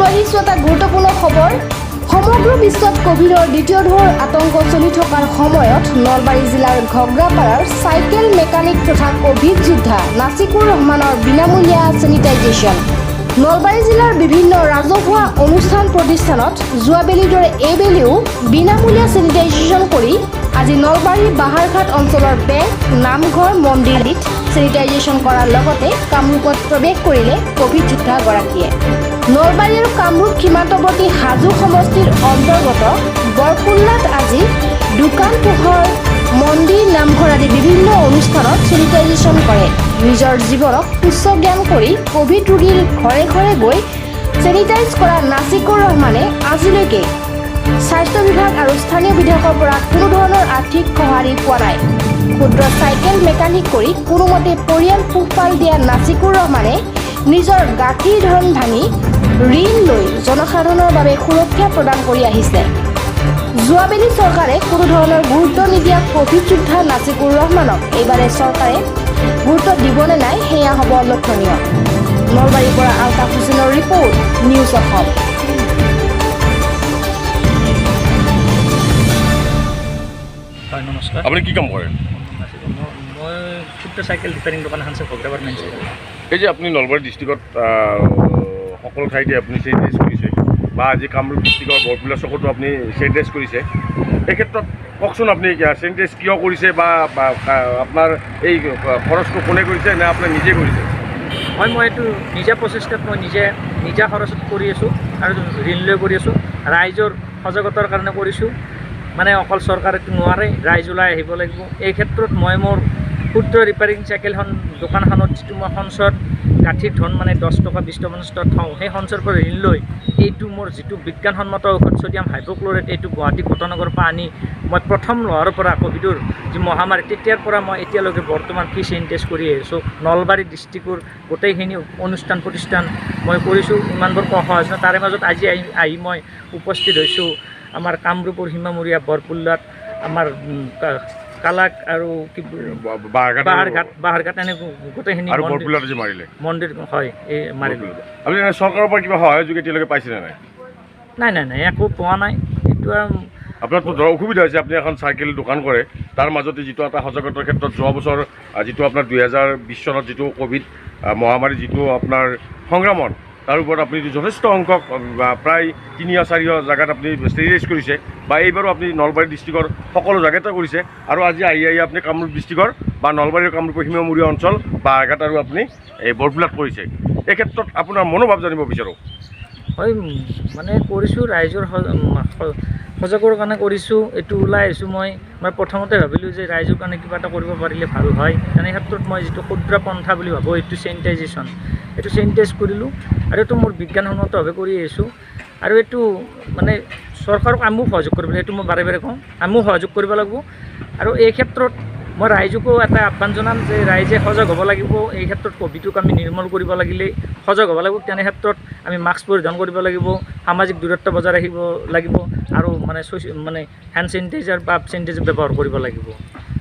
লৈ আহিছোঁ এটা গুৰুত্বপূৰ্ণ খবৰ। সমগ্ৰ বিশ্বত কভিডৰ দ্বিতীয় ঢৌৰ আতংক চলি থকাৰ সময়ত নলবাৰী জিলাৰ ঘগ্ৰাপাৰাৰ চাইকেল মেকানিক তথা কভিড যোদ্ধা নাছিকুৰ ৰহমানৰ বিনামূলীয়া চেনিটাইজেশ্যন। নলবাৰী জিলাৰ বিভিন্ন ৰাজহুৱা অনুষ্ঠান প্ৰতিষ্ঠানত যোৱাবেলিৰ দৰে এইবেলিও বিনামূলীয়া চেনিটাইজেশ্যন কৰি আজি নলবাৰীৰ বাহাৰঘাট অঞ্চলৰ বেংক, নামঘৰ, মন্দিৰ আদিত চেনিটাইজেশ্যন কৰাৰ লগতে কামৰূপত প্ৰৱেশ কৰিলে কভিড যোদ্ধাগৰাকীয়ে। নলবাৰী আৰু কামৰূপ সীমান্তৱৰ্তী হাজো সমষ্টিৰ অন্তৰ্গত বৰপুল্লাত আজি দোকান পোহাৰ, মন্দিৰ, নামঘৰ আদি বিভিন্ন অনুষ্ঠানত চেনিটাইজেশ্যন কৰে। নিজৰ জীৱনক তুচ্ছ জ্ঞান কৰি কভিড ৰোগীৰ ঘৰে ঘৰে গৈ চেনিটাইজ কৰা নাছিকুৰ ৰহমানে আজিলৈকে স্বাস্থ্য বিভাগ আৰু স্থানীয় বিধায়কৰ পৰা কোনো ধৰণৰ আৰ্থিক সঁহাৰি পোৱা নাই। ক্ষুদ্ৰ চাইকেল মেকানিক কৰি কোনোমতে পৰিয়াল পোহপাল দিয়া নাছিকুৰ ৰহমানে নিজৰ গাঁঠিৰ ধন ভাঙি ঋণ লৈ জনসাধাৰণৰ বাবে সুৰক্ষা প্ৰদান কৰি আহিছে। যোৱাবেলি চৰকাৰে কোনো ধৰণৰ গুৰুত্ব নিদিয়া কভিড যোদ্ধা নাছিকুৰ ৰহমানক এইবাৰে চৰকাৰে গুৰুত্ব দিবনে নাই, সেয়া হ'ব লক্ষণীয়। নলবাৰীৰ পৰা আলতাফ হুছেইনৰ ৰিপৰ্ট, নিউজ অসম। হয়, নমস্কাৰ। আপুনি কি কাম কৰে? মই ক্ষুদ্ৰ চাইকেল ৰিপেয়াৰিং দোকান এখন আছে, ঘগ্ৰাপাৰ মেইন চাইকেল। এই যে আপুনি নলবাৰী ডিষ্ট্ৰিক্টত সকলো ঠাইতে আপুনি চেনিটাইজ কৰিছে বা আজি কামৰূপ ডিষ্ট্ৰিক্টৰ বৰপুলা চকতো আপুনি চেনিটাইজ কৰিছে, এই ক্ষেত্ৰত কওকচোন, আপুনি চেনিটাইজ কিয় কৰিছে বা আপোনাৰ এই খৰচটো কোনে কৰিছে নে আপুনি নিজে কৰিছে? হয়, মই এইটো নিজা প্ৰচেষ্টাত, মই নিজে নিজা খৰচত কৰি আছোঁ আৰু ঋণ লৈ কৰি আছোঁ। ৰাইজৰ সজাগতাৰ কাৰণে কৰিছোঁ। মানে অকল চৰকাৰেতো নোৱাৰে, ৰাইজ ওলাই আহিব লাগিব। এই ক্ষেত্ৰত মই মোৰ ক্ষুদ্ৰ ৰিপেয়াৰিং চাইকেলখন দোকানখনত যিটো মই সঞ্চয়ত গাঁঠিৰ ধন, মানে 10 টকা, 20 টকা, 50 টকা থওঁ, সেই সঞ্চয়ৰ পৰা ঋণ লৈ এইটো মোৰ যিটো বিজ্ঞানসন্মত ঔষধ ছ'ডিয়াম হাইপ'ক্ল'ৰেট, এইটো গুৱাহাটী কটনগৰৰ পৰা আনি মই প্ৰথম লোৱাৰ পৰা, ক'ভিডৰ যি মহামাৰী তেতিয়াৰ পৰা মই এতিয়ালৈকে বৰ্তমান ফ্ৰী চেনিটাইজ কৰি আহিছোঁ। নলবাৰী ডিষ্ট্ৰিক্টৰ গোটেইখিনি অনুষ্ঠান প্ৰতিষ্ঠান মই কৰিছোঁ। ইমানবোৰ সহজ নহয়। তাৰে মাজত আজি আহি আহি মই উপস্থিত হৈছোঁ আমাৰ কামৰূপৰ সীমামূৰীয়া বৰপুল্লাত, আমাৰ কালাক আৰু কি বাঁহঘাট। বাহাৰঘাট, বাহাৰঘাট, এনে গোটেইখিনি আৰু মন্দিৰ। বৰপুলাত যে মাৰিলে। মন্দিৰ, হয়, এই মাৰিলোঁ। বৰপুলাত। আপুনি এনে চৰকাৰৰ পৰা কিবা সহায় যোগ এতিয়ালৈকে পাইছেনে নাই? নাই নাই নাই একো পোৱা নাই। এইটো আৰু আপোনাৰতো ধৰক অসুবিধা হৈছে, আপুনি এখন চাইকেল দোকান কৰে, তাৰ মাজতে যিটো এটা সজাগতাৰ ক্ষেত্ৰত যোৱা বছৰ যিটো আপোনাৰ 2020 চনত যিটো ক'ভিড মহামাৰী যিটো আপোনাৰ সংক্ৰমণ, তাৰ ওপৰত আপুনি যথেষ্ট সংখ্যক বা প্ৰায় 300 400 জেগাত আপুনি ষ্টেৰিলাইজ কৰিছে বা এইবাৰো আপুনি নলবাৰী ডিষ্ট্ৰিক্টৰ সকলো জেগাতে কৰিছে আৰু আজি আহি আহি আপুনি কামৰূপ ডিষ্ট্ৰিক্টৰ বা নলবাৰীৰ কামৰূপৰ সীমামূৰীয়া অঞ্চল বাঁহঘাট আৰু আপুনি এই বৰপুলাত কৰিছে। এই ক্ষেত্ৰত আপোনাৰ মনোভাৱ জানিব বিচাৰোঁ। হয়, মানে কৰিছোঁ, ৰাইজৰ সজাগৰ কাৰণে কৰিছোঁ। এইটো ওলাই আহিছোঁ মই। মই প্ৰথমতে ভাবিলোঁ যে ৰাইজৰ কাৰণে কিবা এটা কৰিব পাৰিলে ভাল হয়। তেনে ক্ষেত্ৰত মই যিটো ক্ষুদ্ৰ পন্থা বুলি ভাবোঁ, এইটো চেনিটাইজেশ্যন, এইটো চেনিটাইজ কৰিলোঁ আৰু এইটো মোৰ বিজ্ঞানসন্মতভাৱে কৰি আহিছোঁ। আৰু এইটো মানে চৰকাৰক আমিও সহযোগ কৰিব লাগিব, এইটো মই বাৰে বাৰে কওঁ, আমিও সহযোগ কৰিব লাগিব। আৰু এই ক্ষেত্ৰত মই ৰাইজকো এটা আহ্বান জনাম যে ৰাইজে সজাগ হ'ব লাগিব। এই ক্ষেত্ৰত ক'ভিডক আমি নিৰ্মূল কৰিব লাগিলে সজাগ হ'ব লাগিব। তেনে ক্ষেত্ৰত আমি মাস্ক পৰিধান কৰিব লাগিব, সামাজিক দূৰত্ব বজাই ৰাখিব লাগিব আৰু মানে মানে হেণ্ড চেনিটাইজাৰ বা চেনিটাইজাৰ ব্যৱহাৰ কৰিব লাগিব।